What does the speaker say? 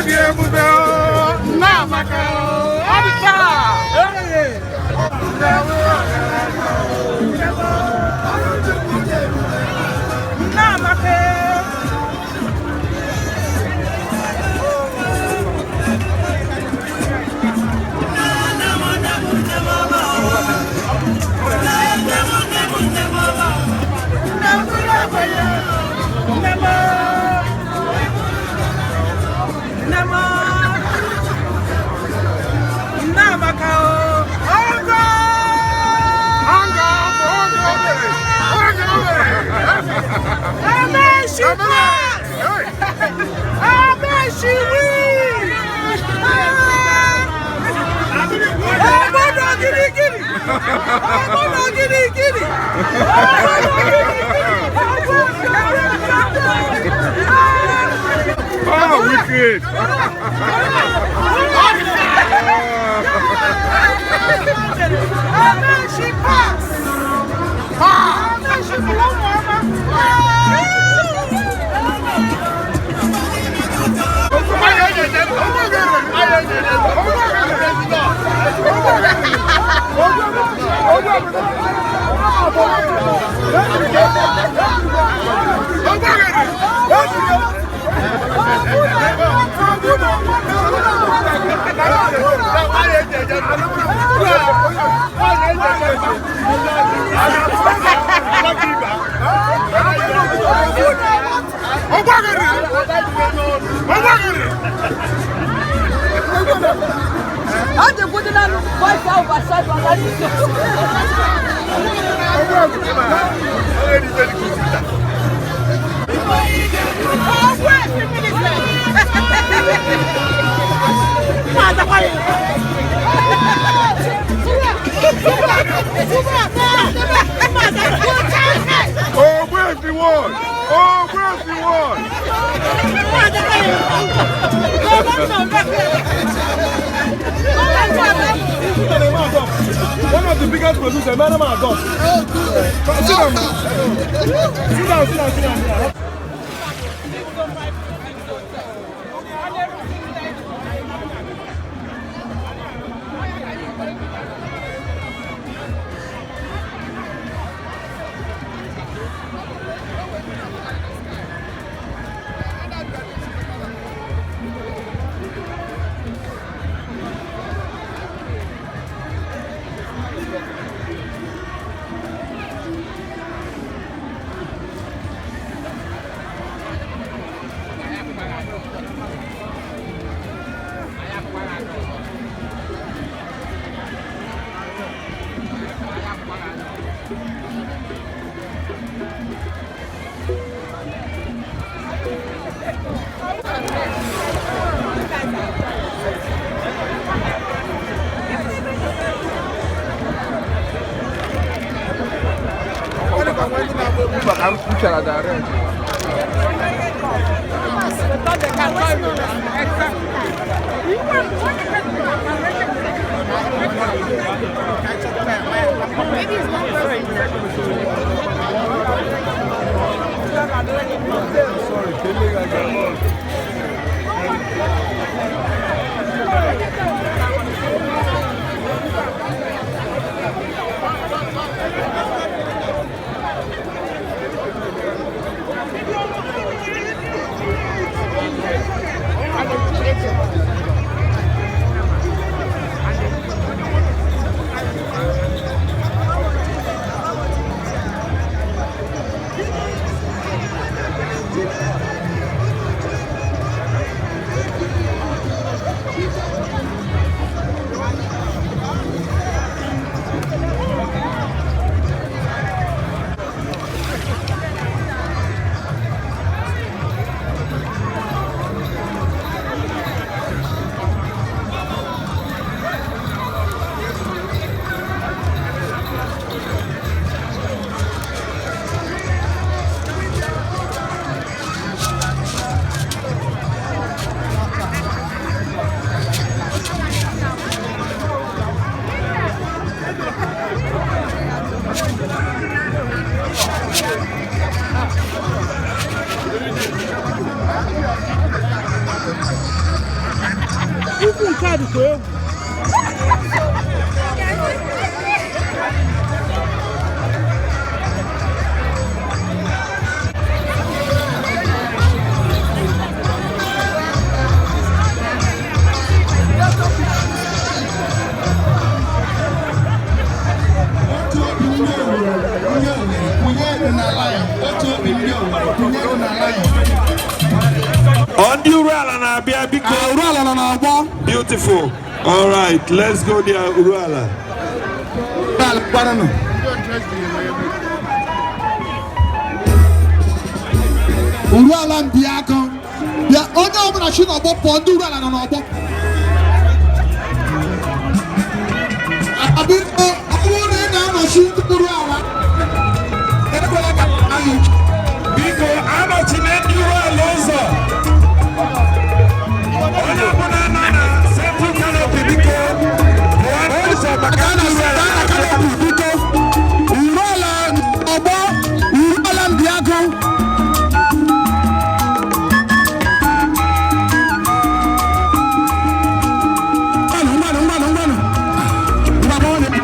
dị ebube o, nna amaka o. Ọ dị taa. Nna amaka. Nnamaka o! Ọgọ! Ebe she pass! Ebe she win! Obodo girigiri! Obodo girigiri! Obodo girigiri! Oh, wicked! Ebe she pass! Ebe she blow mama! Ọ dị kwụdịla nụ voice over side of that. Oh, where's the one? Oh, where's the one? One of the biggest producers, Madam Adon. Sit down. Sit down, sit down, sit down. Sit down. Sorry, killing I got. Egwu. Otu obi ndị Owerri, onye Owerri, kwụnye na line. Otu obi ndị Owerri, kwụnye na line. Ọ ndị Uruala na-abịa, biko. Uruala nọ n'ọgbọ. Beautiful. All right, let's go there, Uruala. Uruala gbaranụ. Uruala Mbiakọ bịa, onye ọbụla si n'ọgbọ pụọ, ndị Uruala nọ n'ọgbọ. Biko, ọ bụrụ na ị na-anọchi ndị Uruala, ekwela ka anyị Biko, anọchina ndị Uruala ụzọ. Onye ọbụla nọ na Central Canopy, biko, pụọ n'ụzọ maka ndị Uruala na-abịa. Biko, Uruala ọgbọ, Uruala Mbiakọ. Ngwanụ, ngwanụ, ngwanụ, ngwanụ. Ngwa, ngwanụ.